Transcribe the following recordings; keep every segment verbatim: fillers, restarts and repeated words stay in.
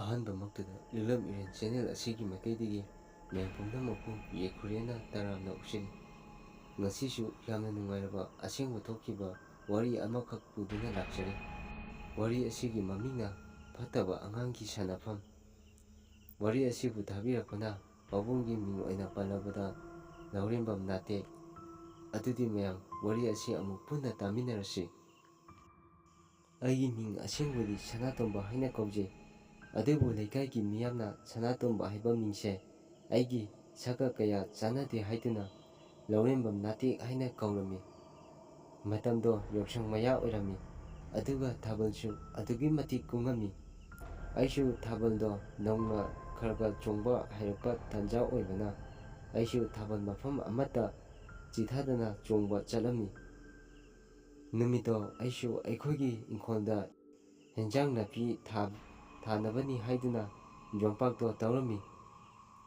ꯑꯍꯥꯟꯕꯃꯛꯇꯗ ꯂꯤꯛꯂꯝ ꯏꯔꯦꯟ channel ꯑꯁꯤꯒꯤ ꯃꯥꯏꯀꯩꯗꯒꯤ ꯃꯌꯥꯝ ꯄꯨꯝꯅꯃꯛꯄꯨ ꯌꯦꯛꯈꯨꯔꯦꯅ ꯇꯔꯥꯝꯅ ꯑꯣꯛꯆꯔꯤ꯫ ꯉꯁꯤꯁꯨ ꯌꯥꯝꯅ ꯅꯨꯡꯉꯥꯏꯔꯕ ꯑꯁꯦꯡꯕ ꯊꯣꯛꯈꯤꯕ ꯋꯥꯔꯤ ꯑꯃꯈꯛ ꯄꯨꯗꯨꯅ ꯂꯥꯛꯆꯔꯤ꯫ ꯋꯥꯔꯤ ꯑꯁꯤꯒꯤ ꯃꯃꯤꯡꯅ ꯐꯠꯇꯕ ꯑꯉꯥꯡꯒꯤ ꯁꯥꯟꯅꯐꯝ꯫ ꯋꯥꯔꯤ ꯑꯁꯤꯕꯨ ꯊꯥꯕꯤꯔꯛꯄꯅ ꯄꯥꯕꯨꯡꯒꯤ ꯃꯤꯡ ꯑꯣꯏꯅ ꯄꯜꯂꯕꯗ ꯂꯧꯔꯦꯝꯕꯝ ꯅꯥꯇꯦꯛ꯫ ꯑꯗꯨꯗꯤ ꯃꯌꯥꯝ ꯋꯥꯔꯤ ꯑꯁꯤ ꯑꯃꯨꯛ ꯄꯨꯟꯅ ꯇꯥꯃꯤꯟꯅꯔꯁꯤ꯫ ꯑꯩꯒꯤ ꯃꯤꯡ ꯑꯁꯦꯡꯕꯗꯤ ꯁꯅꯥꯇꯣꯝꯕ ꯍꯥꯏꯅ ꯀꯧꯖꯩ꯫ ꯑꯗꯨꯕꯨ ꯂꯩꯀꯥꯏꯒꯤ ꯃꯤꯌꯥꯝꯅ ꯁꯅꯥꯇꯣꯝꯕ ꯍꯥꯏꯕ ꯃꯤꯡꯁꯦ ꯑꯩꯒꯤ ꯁꯛꯀ ꯀꯌꯥ ꯆꯥꯟꯅꯗꯦ ꯍꯥꯏꯗꯨꯅ ꯂꯧꯔꯦꯝꯕꯝ ꯅꯥꯇꯦꯛ ꯍꯥꯏꯅ ꯀꯧꯔꯝꯃꯤ꯫ ꯃꯇꯝꯗꯣ ꯌꯥꯎꯁꯪ ꯃꯌꯥ ꯑꯣꯏꯔꯝꯃꯤ, ꯑꯗꯨꯒ ꯊꯥꯕꯜꯁꯨ ꯑꯗꯨꯛꯀꯤ ꯃꯇꯤꯛ ꯀꯨꯡꯉꯝꯃꯤ꯫ ꯑꯩꯁꯨ ꯊꯥꯕꯜꯗꯣ ꯅꯧꯅ ꯈꯔ ꯈꯔ ꯆꯣꯡꯕ ꯍꯩꯔꯛꯄ ꯇꯥꯟꯖꯥ ꯑꯣꯏꯕꯅ ꯑꯩꯁꯨ ꯊꯥꯕꯜ ꯃꯐꯝ ꯑꯃꯠꯇ ꯆꯤꯊꯗꯅ ꯆꯣꯡꯕ ꯆꯠꯂꯝꯃꯤ꯫ ꯅꯨꯃꯤꯠꯇꯣ ꯑꯩꯁꯨ ꯑꯩꯈꯣꯏꯒꯤ ꯏꯪꯈꯣꯜꯗ ꯍꯦꯟꯖꯥꯡ ꯅꯥꯄꯤ ꯊꯥ-, ꯊꯥꯅꯕꯅꯤ ꯍꯥꯏꯗꯨꯅ ꯌꯣꯝꯄꯥꯛꯇꯣ ꯇꯧꯔꯝꯃꯤ꯫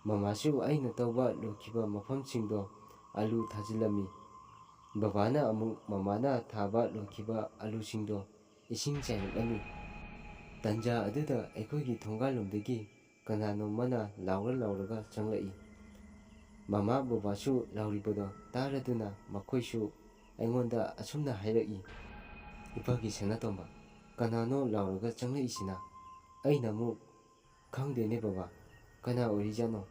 ꯃꯃꯥꯁꯨ ꯑꯩꯅ ꯇꯧꯕ ꯂꯣꯏꯈꯤꯕ ꯃꯐꯝꯁꯤꯡꯗꯣ ꯑꯂꯨ ꯊꯥꯖꯤꯜꯂꯝꯃꯤ꯫ ꯕꯕꯥꯅ ꯑꯃꯨꯛ ꯃꯃꯥꯅ ꯊꯥꯕ ꯂꯣꯏꯈꯤꯕ ꯑꯂꯨꯁꯤꯡꯗꯣ ꯏꯁꯤꯡ ꯆꯥꯏꯔꯛꯂꯝꯃꯤ꯫ ꯇꯟꯖꯥ ꯑꯗꯨꯗ ꯑꯩꯈꯣꯏꯒꯤ ꯊꯣꯡꯒꯥꯜꯂꯣꯝꯗꯒꯤ ꯀꯅꯥꯅꯣꯝꯃꯅ ꯂꯥꯎꯔ ꯂꯥꯎꯔꯒ ꯆꯪꯂꯛꯏ꯫ ꯃꯃꯥ ꯕꯕꯥꯁꯨ ꯂꯥꯎꯔꯤꯕꯗꯣ ꯇꯥꯔꯗꯨꯅ ꯃꯈꯣꯏꯁꯨ ꯑꯩꯉꯣꯟꯗ ꯑꯁꯨꯝꯅ ꯍꯥꯏꯔꯛꯏ, "ꯏꯄꯥꯒꯤ ꯁꯅꯥꯇꯣꯝꯕ, ꯀꯅꯥꯅꯣ ꯂꯥꯎꯔꯒ ꯆꯪꯂꯛꯏꯁꯤꯅ?" ꯑꯩꯅ ꯑꯃꯨꯛ, "ꯈꯪꯗꯦꯅꯦ ꯕꯕꯥ, ꯀꯅꯥ ꯑꯣꯏꯔꯤꯖꯥꯠꯅꯣ?"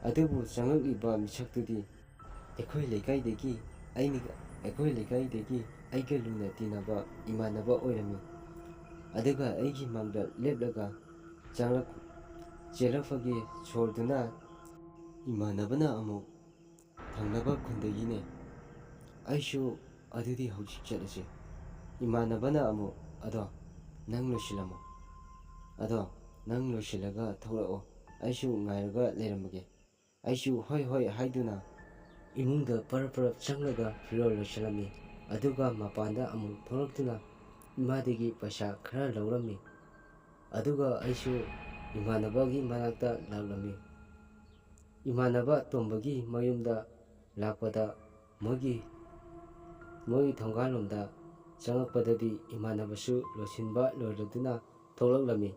ꯑꯗꯨꯕꯨ ꯆꯪꯂꯛꯂꯤꯕ ꯃꯤꯁꯛꯇꯨꯗꯤ ꯑꯩꯈꯣꯏ ꯂꯩꯀꯥꯏꯗꯒꯤ ꯑꯩꯅ, ꯑꯩꯈꯣꯏ ꯂꯩꯀꯥꯏꯗꯒꯤ ꯑꯩꯒ ꯂꯨꯅ ꯇꯤꯟꯅꯕ ꯏꯃꯥꯟꯅꯕ ꯑꯣꯏꯔꯝꯃꯤ꯫ ꯑꯗꯨꯒ ꯑꯩꯒꯤ ꯃꯥꯡꯗ ꯂꯦꯞꯂꯒ ꯆꯪꯂꯛ-, ꯆꯦꯜꯂꯛꯄꯒꯤ ꯁꯣꯔꯗꯨꯅ ꯏꯃꯥꯟꯅꯕꯅ ꯑꯃꯨꯛ, "ꯊꯪꯅꯕ ꯈꯨꯟꯗꯒꯤꯅꯦ꯫ ꯑꯩꯁꯨ ꯑꯗꯨꯗꯤ ꯍꯧꯖꯤꯛ ꯆꯠꯂꯁꯤ꯫" ꯏꯃꯥꯟꯅꯕꯅ ꯑꯃꯨꯛ, "ꯑꯗꯣ ꯅꯪ ꯂꯣꯏꯁꯤꯜꯂꯝꯃꯣ꯫ ꯑꯗꯣ ꯅꯪ ꯂꯣꯏꯁꯤꯜꯂꯒ ꯊꯣꯛꯂꯛꯑꯣ꯫ ꯑꯩꯁꯨ ꯉꯥꯏꯔꯒ ꯂꯩꯔꯝꯃꯒꯦ꯫" ꯑꯩꯁꯨ "ꯍꯣꯏ, ꯍꯣꯏ" ꯍꯥꯏꯗꯨꯅ ꯏꯃꯨꯡꯗ ꯄꯔꯞ ꯄꯔꯞ ꯆꯪꯂꯒ ꯐꯤꯔꯣꯜ ꯂꯣꯏꯁꯤꯜꯂꯝꯃꯤ꯫ ꯑꯗꯨꯒ ꯃꯄꯥꯟꯗ ꯑꯃꯨꯛ ꯊꯣꯛꯂꯛꯇꯨꯅ ꯏꯃꯥꯗꯒꯤ ꯄꯩꯁꯥ ꯈꯔ ꯂꯧꯔꯝꯃꯤ꯫ ꯑꯗꯨꯒ ꯑꯩꯁꯨ ꯏꯃꯥꯟꯅꯕꯒꯤ ꯃꯅꯥꯛꯇ ꯂꯥꯛꯂꯝꯃꯤ꯫ ꯏꯃꯥꯟꯅꯕ ꯇꯣꯝꯕꯒꯤ ꯃꯌꯨꯝꯗ ꯂꯥꯛꯄꯗ ꯃꯣꯏꯒꯤ, ꯃꯣꯏꯒꯤ ꯊꯣꯡꯒꯥꯜꯂꯣꯝꯗ ꯆꯪꯂꯛꯄꯗꯗꯤ ꯏꯃꯥꯟꯅꯕꯁꯨ ꯂꯣꯏꯁꯤꯟꯕ ꯂꯣꯏꯔꯗꯨꯅ ꯊꯣꯛꯂꯛꯂꯝꯃꯤ꯫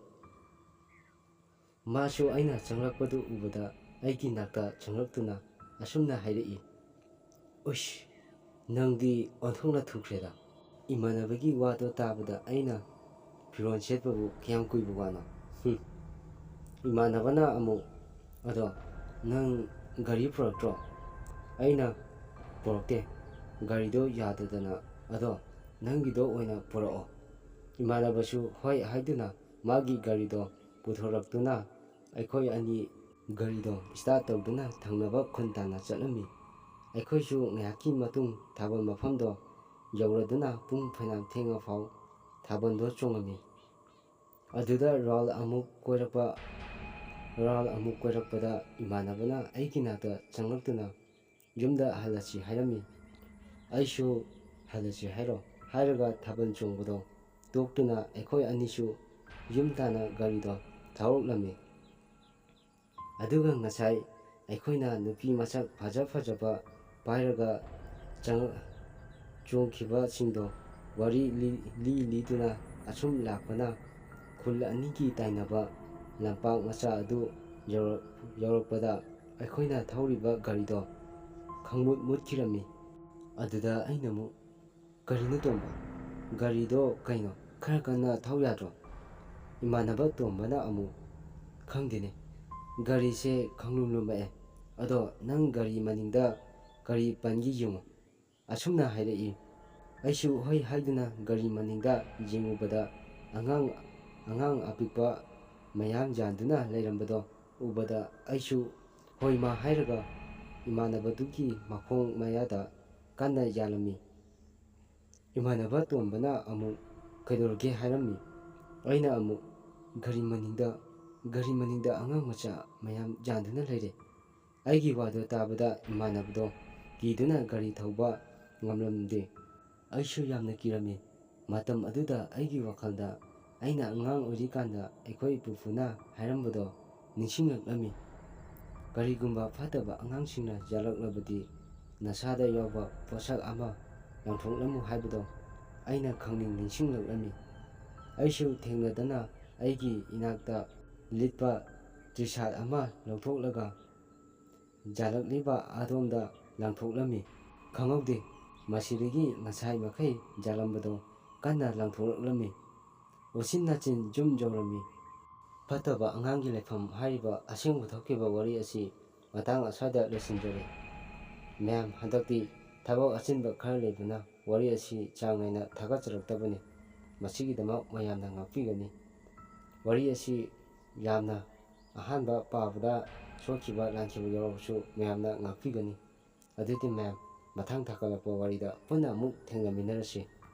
ꯃꯥꯁꯨ ꯑꯩꯅ ꯆꯪꯂꯛꯄꯗꯨ ꯎꯕꯗ ꯑꯩꯒꯤ ꯅꯥꯛꯇ ꯆꯪꯂꯛꯇꯨꯅ ꯑꯁꯨꯝꯅ ꯍꯥꯏꯔꯛꯏ, "ꯎꯏꯁ, ꯅꯪꯗꯤ ꯑꯣꯟꯊꯣꯛꯅ ꯊꯨꯈ꯭ꯔꯦꯗ꯫ ꯏꯃꯥꯟꯅꯕꯒꯤ ꯋꯥꯗꯣ ꯇꯥꯕꯗ ꯑꯩꯅ ꯐꯤꯔꯣꯜ ꯁꯦꯠꯄꯕꯨ ꯀꯌꯥꯝ ꯀꯨꯏꯕ ꯋꯥꯅꯣ?" ꯍꯨꯝ꯫ ꯏꯃꯥꯟꯅꯕꯅ ꯑꯃꯨꯛ, "ꯑꯗꯣ ꯅꯪ ꯒꯥꯔꯤ ꯄꯨꯔꯛꯇ꯭ꯔꯣ?" ꯑꯩꯅ, "ꯄꯨꯔꯛꯇꯦ, ꯒꯥꯔꯤꯗꯣ ꯌꯥꯗꯗꯅ꯫ ꯑꯗꯣ ꯅꯪꯒꯤꯗꯣ ꯑꯣꯏꯅ ꯄꯨꯔꯛꯑꯣ꯫" ꯏꯃꯥꯟꯅꯕꯁꯨ ꯍꯣꯏ ꯍꯥꯏꯗꯨꯅ ꯃꯥꯒꯤ ꯒꯥꯔꯤꯗꯣ ꯄꯨꯊꯣꯔꯛꯇꯨꯅ ꯑꯩꯈꯣꯏ ꯑꯅꯤ ꯒꯥꯔꯤꯗꯣ start ꯇꯧꯗꯨꯅ ꯊꯪꯅꯕ ꯈꯨꯟ ꯇꯥꯟꯅ ꯆꯠꯂꯝꯃꯤ꯫ ꯑꯩꯈꯣꯏꯁꯨ ꯉꯥꯏꯍꯥꯛꯀꯤ ꯃꯇꯨꯡ ꯊꯥꯕꯜ ꯃꯐꯝꯗꯣ ꯌꯧꯔꯗꯨꯅ ꯄꯨꯡ ꯐꯅꯌꯥꯝ ꯊꯦꯡꯉ ꯐꯥꯎ ꯊꯥꯕꯜꯗꯣ ꯆꯣꯡꯉꯝꯃꯤ꯫ ꯑꯗꯨꯗ round ꯑꯃꯨꯛ ꯀꯣꯏꯔꯛꯄ, round ꯑꯃꯨꯛ ꯀꯣꯏꯔꯛꯄꯗ ꯏꯃꯥꯟꯅꯕꯅ ꯑꯩꯒꯤ ꯅꯥꯛꯇ ꯆꯪꯂꯛꯇꯨꯅ ꯌꯨꯝꯗ ꯍꯜꯂꯁꯤ ꯍꯥꯏꯔꯝꯃꯤ꯫ ꯑꯩꯁꯨ "ꯍꯜꯂꯁꯤ ꯍꯥꯏꯔꯣ?" ꯍꯥꯏꯔꯒ ꯊꯥꯕꯜ ꯆꯣꯡꯕꯗꯣ ꯇꯣꯛꯇꯨꯅ ꯑꯩꯈꯣꯏ ꯑꯅꯤꯁꯨ ꯌꯨꯝ ꯇꯥꯟꯅ ꯒꯥꯔꯤꯗꯣ ꯊꯧꯔꯛꯂꯝꯃꯤ꯫ ꯑꯗꯨꯒ ꯉꯁꯥꯏ ꯑꯩꯈꯣꯏꯅ ꯅꯨꯄꯤ ꯃꯁꯛ ꯐꯖ ꯐꯖꯕ ꯄꯥꯏꯔꯒ ꯆꯪ-, ꯆꯣꯡꯈꯤꯕꯁꯤꯡꯗꯣ ꯋꯥꯔꯤ ꯂꯤ-, ꯂꯤ ꯂꯤꯗꯨꯅ ꯑꯁꯨꯝ ꯂꯥꯛꯄꯅ ꯈꯨꯜ ꯑꯅꯤꯒꯤ ꯇꯥꯏꯅꯕ ꯂꯝꯄꯥꯛ ꯃꯆꯥ ꯑꯗꯨ ꯌꯧꯔꯛ-, ꯌꯧꯔꯛꯄꯗ ꯑꯩꯈꯣꯏꯅ ꯊꯧꯔꯤꯕ ꯒꯥꯔꯤꯗꯣ ꯈꯪꯃꯨꯠ ꯃꯨꯠꯈꯤꯔꯝꯃꯤ꯫ ꯑꯗꯨꯗ ꯑꯩꯅ ꯑꯃꯨꯛ, "ꯀꯔꯤꯅꯣ ꯇꯣꯝꯕ? ꯒꯥꯔꯤꯗꯣ ꯀꯩꯅꯣ? ꯈꯔ ꯀꯟꯅ ꯊꯧ ꯌꯥꯗ꯭ꯔꯣ?" ꯏꯃꯥꯟꯅꯕ ꯇꯣꯝꯕꯅ ꯑꯃꯨꯛ, "ꯈꯪꯗꯦꯅꯦ, ꯒꯥꯔꯤꯁꯦ ꯈꯪꯂꯨꯝ ꯂꯨꯝꯃꯛꯑꯦ꯫ ꯑꯗꯣ ꯅꯪ ꯒꯥꯔꯤ ꯃꯅꯤꯡꯗ ꯀꯔꯤ ꯄꯟꯒꯦ ꯌꯦꯡꯉꯨ꯫" ꯑꯁꯨꯝꯅ ꯍꯥꯏꯔꯛꯏ꯫ ꯑꯩꯁꯨ ꯍꯣꯏ ꯍꯥꯏꯗꯨꯅ ꯒꯥꯔꯤ ꯃꯅꯤꯡꯗ ꯌꯦꯡꯉꯨꯕꯗ ꯑꯉꯥꯡ, ꯑꯉꯥꯡ ꯑꯄꯤꯛꯄ ꯃꯌꯥꯝ ꯌꯥꯟꯗꯨꯅ ꯂꯩꯔꯝꯕꯗꯣ ꯎꯕꯗ ꯑꯩꯁꯨ ꯍꯣꯏ ꯃꯥ ꯍꯥꯏꯔꯒ ꯏꯃꯥꯟꯅꯕꯗꯨꯒꯤ ꯃꯈꯣꯡ ꯃꯌꯥꯗ ꯀꯟꯅ ꯌꯥꯜꯂꯝꯃꯤ꯫ ꯏꯃꯥꯟꯅꯕ ꯇꯣꯝꯕꯅ ꯑꯃꯨꯛ, "ꯀꯩꯗꯧꯔꯒꯦ?" ꯍꯥꯏꯔꯝꯃꯤ꯫ ꯑꯩꯅ ꯑꯃꯨꯛ, "ꯒꯥꯔꯤ ꯃꯅꯤꯡꯗ, ꯒꯥꯔꯤ ꯃꯅꯤꯡꯗ ꯑꯉꯥꯡ ꯃꯆꯥ ꯃꯌꯥꯝ ꯌꯥꯟꯗꯨꯅ ꯂꯩꯔꯦ꯫" ꯑꯩꯒꯤ ꯋꯥꯗꯣ ꯇꯥꯕꯗ ꯏꯃꯥꯟꯅꯕꯗꯣ ꯀꯤꯗꯨꯅ ꯒꯥꯔꯤ ꯊꯧꯕ ꯉꯝꯂꯝꯗꯦ꯫ ꯑꯩꯁꯨ ꯌꯥꯝꯅ ꯀꯤꯔꯝꯃꯤ꯫ ꯃꯇꯝ ꯑꯗꯨꯗ ꯑꯩꯒꯤ ꯋꯥꯈꯜꯗ ꯑꯩꯅ ꯑꯉꯥꯡ ꯑꯣꯏꯔꯤꯀꯥꯟꯗ ꯑꯩꯈꯣꯏ ꯄꯨꯄꯨꯅ ꯍꯥꯏꯔꯝꯕꯗꯣ ꯅꯤꯡꯁꯤꯡꯂꯛꯂꯝꯃꯤ꯫ "ꯀꯔꯤꯒꯨꯝꯕ ꯐꯠꯇꯕ ꯑꯉꯥꯡꯁꯤꯡꯅ ꯌꯥꯜꯂꯛꯂꯕꯗꯤ ꯅꯁꯥꯗ ꯌꯥꯎꯕ ꯄꯣꯠꯁꯛ ꯑꯃ ꯂꯪꯊꯣꯛꯂꯝꯃꯨ" ꯍꯥꯏꯕꯗꯣ ꯑꯩꯅ ꯈꯪꯅꯤꯡ ꯅꯤꯡꯁꯤꯡꯂꯛꯂꯝꯃꯤ꯫ ꯑꯩꯁꯨ ꯊꯦꯡꯅꯗꯅ ꯑꯩꯒꯤ ꯏꯅꯥꯛꯇ ꯂꯤꯠꯄ ꯇ꯭ꯔꯤꯁꯥꯠ ꯑꯃ ꯂꯧꯊꯣꯛꯂꯒ ꯖꯥꯂꯛꯂꯤꯕ ꯑꯗꯣꯝꯗ ꯂꯪꯊꯣꯛꯂꯝꯃꯤ꯫ ꯈꯪꯍꯧꯗꯦ, ꯃꯁꯤꯗꯒꯤ ꯉꯁꯥꯏ ꯃꯈꯩ ꯖꯥꯂꯝꯕꯗꯣ ꯀꯟꯅ ꯂꯪꯊꯣꯛꯂꯛꯂꯝꯃꯤ꯫ ꯎꯆꯤꯟ ꯅꯥꯆꯤꯟ ꯌꯨꯝ ꯌꯧꯔꯝꯃꯤ꯫ ꯐꯠꯇꯕ ꯑꯉꯥꯡꯒꯤ ꯂꯩꯐꯝ ꯍꯥꯏꯔꯤꯕ ꯑꯁꯦꯡꯕ ꯊꯣꯛꯈꯤꯕ ꯋꯥꯔꯤ ꯑꯁꯤ ꯃꯇꯥꯡ ꯑꯁ꯭ꯋꯥꯏꯗ ꯂꯣꯏꯁꯤꯟꯖꯔꯦ꯫ ꯃꯌꯥꯝ, ꯍꯟꯗꯛꯇꯤ ꯊꯕꯛ ꯑꯆꯤꯟꯕ ꯈꯔ ꯂꯩꯕꯅ ꯋꯥꯔꯤ ꯑꯁꯤ ꯆꯥꯡ ꯅꯥꯏꯅ ꯊꯥꯒꯠꯆꯔꯛꯇꯕꯅꯤ꯫ ꯃꯁꯤꯒꯤꯗꯃꯛ ꯃꯌꯥꯝꯅ ꯉꯥꯛꯄꯤꯒꯅꯤ꯫ ꯋꯥꯔꯤ ꯑꯁꯤ ꯌꯥꯝꯅ ꯑꯍꯥꯟꯕ ꯄꯥꯕꯗ ꯁꯣꯛꯈꯤꯕ ꯂꯥꯟꯈꯤꯕ ꯌꯥꯎꯔꯕꯁꯨ ꯃꯌꯥꯝꯅ ꯉꯥꯛꯄꯤꯒꯅꯤ꯫ ꯑꯗꯨꯗꯤ ꯃꯌꯥꯝ, ꯃꯊꯪ ꯊꯥꯒꯠꯂꯛꯄ ꯋꯥꯔꯤꯗ ꯄꯨꯟꯅ ꯑꯃꯨꯛ ꯊꯦꯡꯅꯃꯤꯟꯅꯔꯁꯤ꯫